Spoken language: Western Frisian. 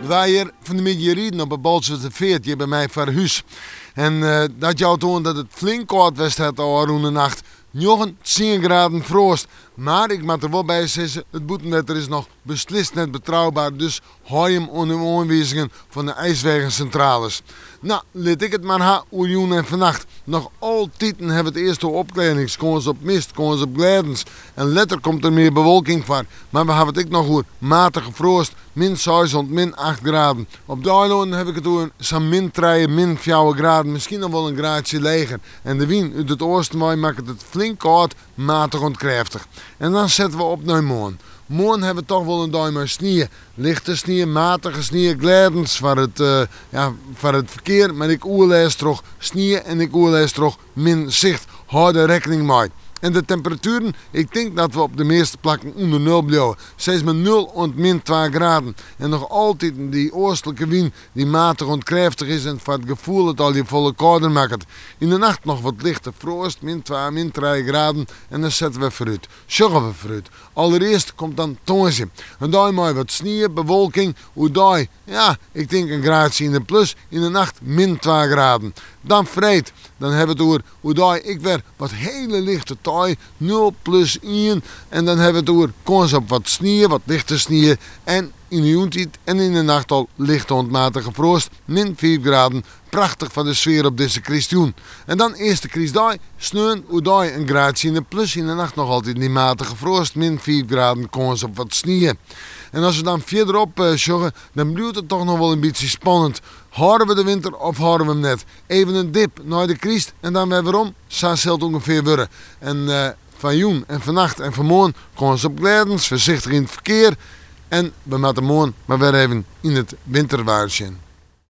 Wy hjir fan de middei riden op 'e Bolswerter Feart hjir by my foar hús. En dat jout oan dat it flink kâld west hat de ôfrûne nacht. Njoggen, tsien graden froast. Mar ik moat der wol by sizze, it bûtenwetter is noch beslist net betrouber, dus hâld jim oan de oanwizingen fan de ijswegensintrales. No, lit ik it mar ha oer jûn en fannacht. Noch altiten hawwe we it earst oer opklearrings, kâns op mist, kâns op glêdens. En letter komt der mear bewolking foar. Mar we hawwe it ek noch oer matige froast, min seis oant min acht graden. Op de eilannen haw ik it oer sa'n min trije, min fjouwer graden, miskien noch wol in graadsje leger. En de wyn út it oasten wei makket it flink kâld, matich oant krêftich. En dan sette we op nei moarn. Moarn hawwe we toch wol in dei mei snie. Lichte snie, matige snie, glêdens foar it, ja, foar it ferkear, mar ek oerlêst troch snie en ek oerlêst troch min sicht. Hâld der rekkening mei. En de temperatueren, ik tink dat we op de measte plakken ûnder nul bliuwe. Sis mar nul oant min twa graden. En noch altiten dy oastlike wyn dy't matich oant krêftich is en foar it gefoel it allegear folle kâlder makket. Yn de nacht noch wat lichte froast, min twa, min trije graden en dan sette we foarút. Sjogge we foarút. Alderearst komt dan tongersdei. In dei mei wat snie, bewolking, oerdei, ja, ik tink in graadsje yn de plus, yn de nacht min twa graden. Dan freed, dan hawwe we it oer oerdei ek wer wat hiele lichte tei, nul plus ien en dan hawwe we it oer kâns op wat snie, wat lichte snie en yn de jûntiid en yn de nacht al lichte oant matige froast, min fiif graden. Prachtich foar de sfear op dizze krystjûn. En dan earste krystdei, sneon, oerdei in graadsje yn de plus, yn de nacht noch altyd dy matige froast, min fiif graden, kâns op wat snie. En as we dan fierderop sjogge, dan bliuwt it toch noch wol in bytsje spannend. Hâlde we de winter of hâlde we him net? Even in dip nei de kryst en dan wer werom? Sa sil it ûngefear wurde. En fan jûn en fannacht en fan moarn kâns op glêdens, foarsichtich yn it ferkear. En we moatte moarn mar wer even yn it winterwaar sjen.